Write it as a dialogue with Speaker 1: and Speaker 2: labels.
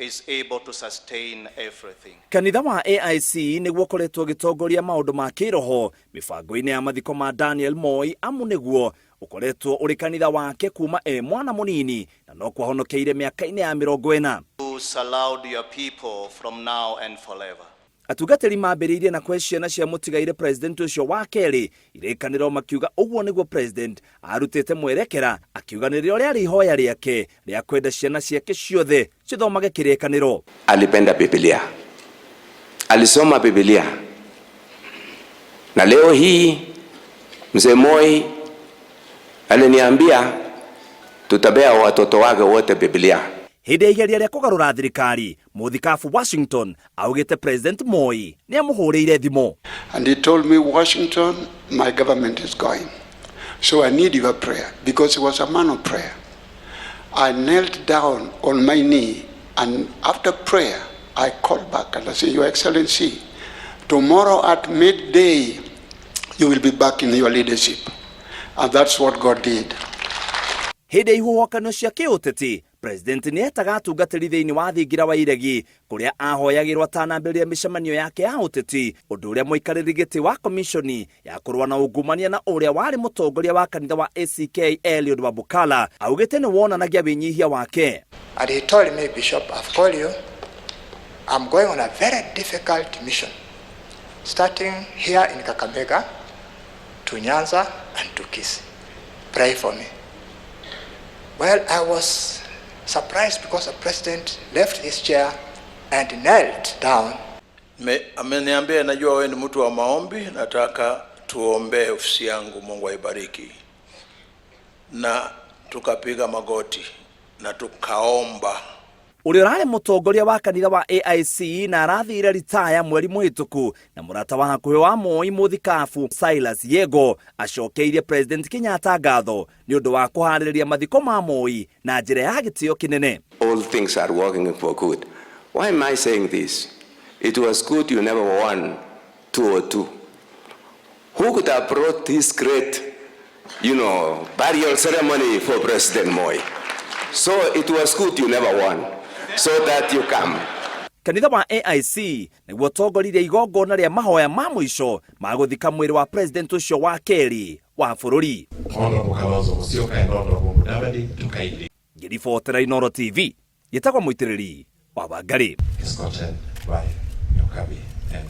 Speaker 1: Is able to sustain everything.
Speaker 2: Kanitha wa AIC nĩguo ũkoretwo ũgĩtongoria maũndũ ma kĩroho mĩbango-inĩ ya mathiko ma Daniel Moi, amu nĩguo ũkoretwo ũrĩ kanitha wake kuma e mwana mũnini na no kwahonokeire mĩaka-inĩ ya 40.
Speaker 1: You surround your people from now and forever.
Speaker 2: Atungatĩri mambĩrĩirie na kũhe ciana cia mũtigaire president ũcio wa kerĩ irĩkanĩro, makiuga ũguo nĩguo president arutĩte mwerekera, akiuga nĩrĩo rĩarĩ ihoya rĩake rĩa kwenda ciana ciake ciothe cithomage kĩrĩkanĩro.
Speaker 3: Alipenda Biblia, alisoma Biblia, na leo hii mzee Moi aliniambia tutapea watoto wake wote Biblia.
Speaker 2: Hĩndĩ ya igeria rĩa kũgarũra thirikari, mũthikabu Washington augĩte President Moi nĩ amũhũrĩire thimũ.
Speaker 4: And he told me, "Washington, my government is going. So I need your prayer," because he was a man of prayer. I knelt down on my knee, and after prayer, I called back and I said, "Your Excellency, tomorrow at midday, you will be back in your leadership." And that's what God did.
Speaker 2: Hĩndĩ ya ihuhũkanio cia kĩũteti, president nĩ etaga atungatĩri thĩinĩ wa thingira wa iregi kũrĩa ahoyagĩrwo atanambĩrĩria mĩcemanio yake ya ũteti, ũndũ ũrĩa mũikarĩri gĩtĩ wa komishoni ya kũrũa na ungumania na ũrĩa warĩ mũtongoria wa kanitha wa ACK Eliud Wabukala augĩte nĩ wonanagia wĩnyihia wake.
Speaker 5: And he told me, "Bishop, I've called you. I'm going on a very difficult mission, starting here in Kakamega to Nyanza and to Kisii. Pray for me." Well, I was surprised because the president left his chair and knelt down.
Speaker 6: Ameniambia, "Najua wewe ni mtu wa maombi, nataka tuombee ofisi yangu, Mungu aibariki." Na tukapiga magoti na tukaomba.
Speaker 2: Ũrĩa ũrarĩ mũtongoria wa kanitha wa AIC na arathire ritaya mweri mũhĩtũku na mũrata wa hakuhĩ wa Moi, mũthikabu Silas Yego, acokeirie President Kenyatta ngatho nĩ ũndũ wa kũharĩrĩria mathiko ma Moi na njĩra ya gĩtĩo kĩnene.
Speaker 3: All things are working for good. Why am I saying this? It was good you never won 202. Who could have brought this great burial ceremony for President Moi? So it was good you never won, so that you come.
Speaker 2: Kanitha wa AIC nĩguo ũtongoririe igongona rĩa mahoya ma mũico ma gũthika mwĩrĩ wa president ũcio wa kerĩ wa bũrũri.
Speaker 7: Honorable Kalonzo Musyoka and Honorable Mudavadi to kindly
Speaker 2: Ngĩribotera Inooro TV, gĩtagwo Mũitĩrĩri wa Wangarĩ.
Speaker 7: Escorted by Nyokabi and